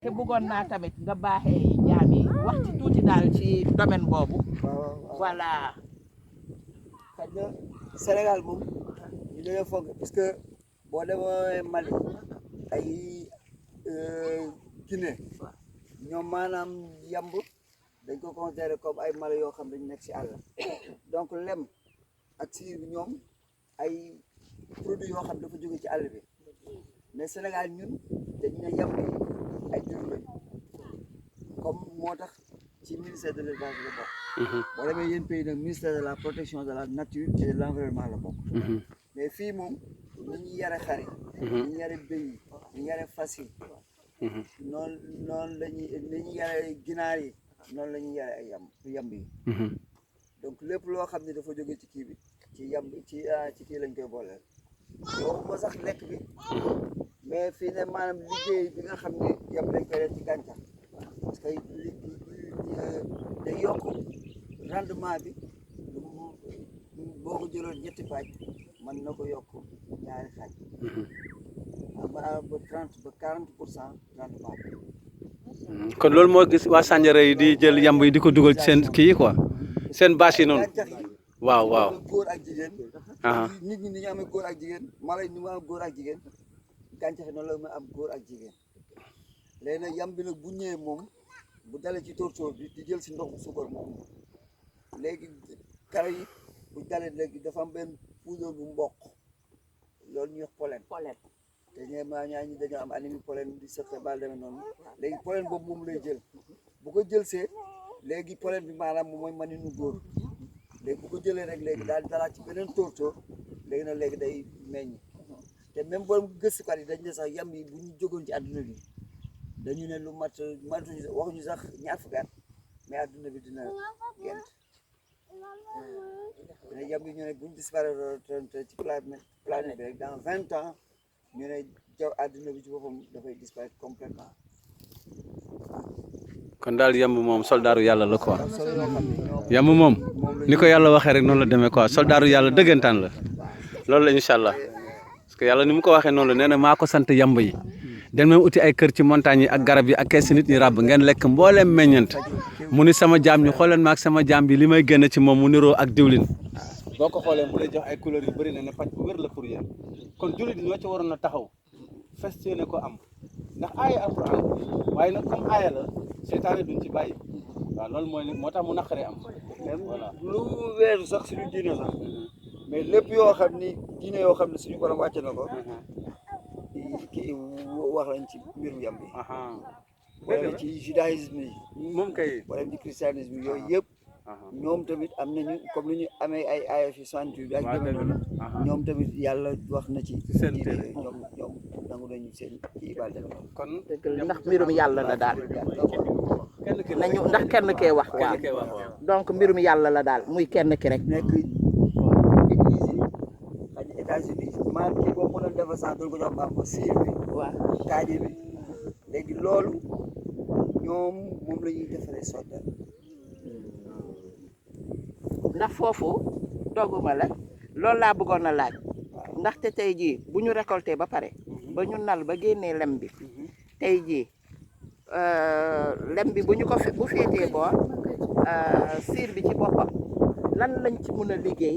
te bëggoon naa tamit nga baaxee jaam yi wax ci tuuti daal ci domaine boobu. voilà. xëy na Sénégal moom ñu dañoo foog parce que boo demee Mali ay Guinée ñoom maanaam yamb dañ ko considéré comme ay mala yoo xam dañu nekk si àll donc lem ak siir bi ñoom ay produits yoo xam dafa jóge ci àll bi mais Sénégal ñun dañu ne yamb yi ay jur lañ comme moo tax ci ministère de l'élevage la bokk. boo demee yéen pays nag ministère de la protection de la nature et de l'environnement la bokk. mais fii moom ni ñuy yare xar yi ni ñu yare béy yi ni ñu yare fas yi noonu la ñuy ni ñu yare ginaar yi noonu la ñuy yare ay yamb yi donc lépp loo xam ne dafa jóge ci kii bi ci yamb ci kii lañ koy booleel waxuma sax lekk bi mais fii ne maanaam liggéey bi nga xam ne yamb lañ koy def ci gàncax parce que day yokk rendement bi boo ko jëloon ñetti pàcc mën na ko yokk ñaari xaaj ba 30 ba 40% rendement bi. kon loolu moo gis waa Sandiara yi di jël yamb yi di ko dugal ci seen kii yi quoi seen bâche yi noonu. waaw waaw góor ak jigéen. nit ñi ni ñu amee góor ak jigéen mala yi ni mu am góor ak jigéen gàncax yi noonu la ma am góor ak jigéen léegi nag yamb bi nag bu ñëwee moom bu dalee ci tóortóor bi di jël si ndox bu suukar moom léegi kara yi bu dalee léegi dafa am benn poudre bu mboq loolu ñuy wax pollen te ñi dañoo am anémie pollen di sëqe bal demee noonu léegi pollen boobu moom lay jël bu ko jël see léegi pollen bi maanaam moom mooy maninu góor léegi bu ko jëlee rek léegi daal di dalaat ci beneen tóortóor léegi nag léegi day meññ te même boo gëstukat yi dañ ne sax yamb yi bu ñu jógoon ci àdduna bi dañu ne lu mat waxuñu sax ñaar fukki at mais àdduna bi dina gént ne yamb yi ñu ne buñ disparaître ci planète bi rek dans 20 ans ñu ne jaw àdduna bi ci boppam dafay disparaître complètement. kon daal yamb moom soldaaru yàlla la quoi yamb moom ni ko yàlla waxee rek noonu la demee quoi soldaaru yàlla dëggantaan la loolu la incha allah parce que yàlla ni mu ko waxee noonu la nee na maa ko sant yamb yi. den même uti ay kër ci montagne yi ak garab yi ak kees nit ñi ràbb ngeen lekk mbooleem meññent mu ni sama jaam ñu xooleen ma ak sama jaam bi li may génn ci moom mu niroo ak diwlin boo ko xoolee mu lay jox ay couleurs yu bëri ne pàcc bu wér la pour yéen kon jullit ñoo ci waroon a taxaw festé ko am ndax aaya alquran waaye nag comme aaya la seytaane duñ ci bàyyi waaw loolu mooy moo tax mu naqaree am voilà lu weesu sax suñu diine sax mais lépp yoo xam ni diine yoo xam ne suñu borom wàcce na ko kii wax lañ ci mbirum yamb yi. wala ci judaïsme yi. moom kay. wala ci christianisme yooyu yëpp. ñoom tamit am nañu comme ni ñu amee ay aaya fi sant bi ak demee noonu. ñoom tamit yàlla wax na ci. seen téere ñoom nangu nañu seen kii baal demee noonu. kon ndax mbirum yàlla la daal. nañu ndax kenn kee wax. waaw donc mbirum yàlla la daal muy kenn ki rek. nekk église yi xëy na États-Unis maanaam kii boobu mënoon defar sax doon ko jox maam ko siir bi. waaw kaaje bi léegi loolu ñoom moom la ñuy defaree soldat. ndax foofu dogguma la loolu laa bëggoon a laaj ndaxte tey jii bu ñu récolté ba pare ba ñu nal ba génnee lem bi tey jii lem bi bu ñu ko bu féetee boor siir bi ci boppam lan lañ ci mën a liggéey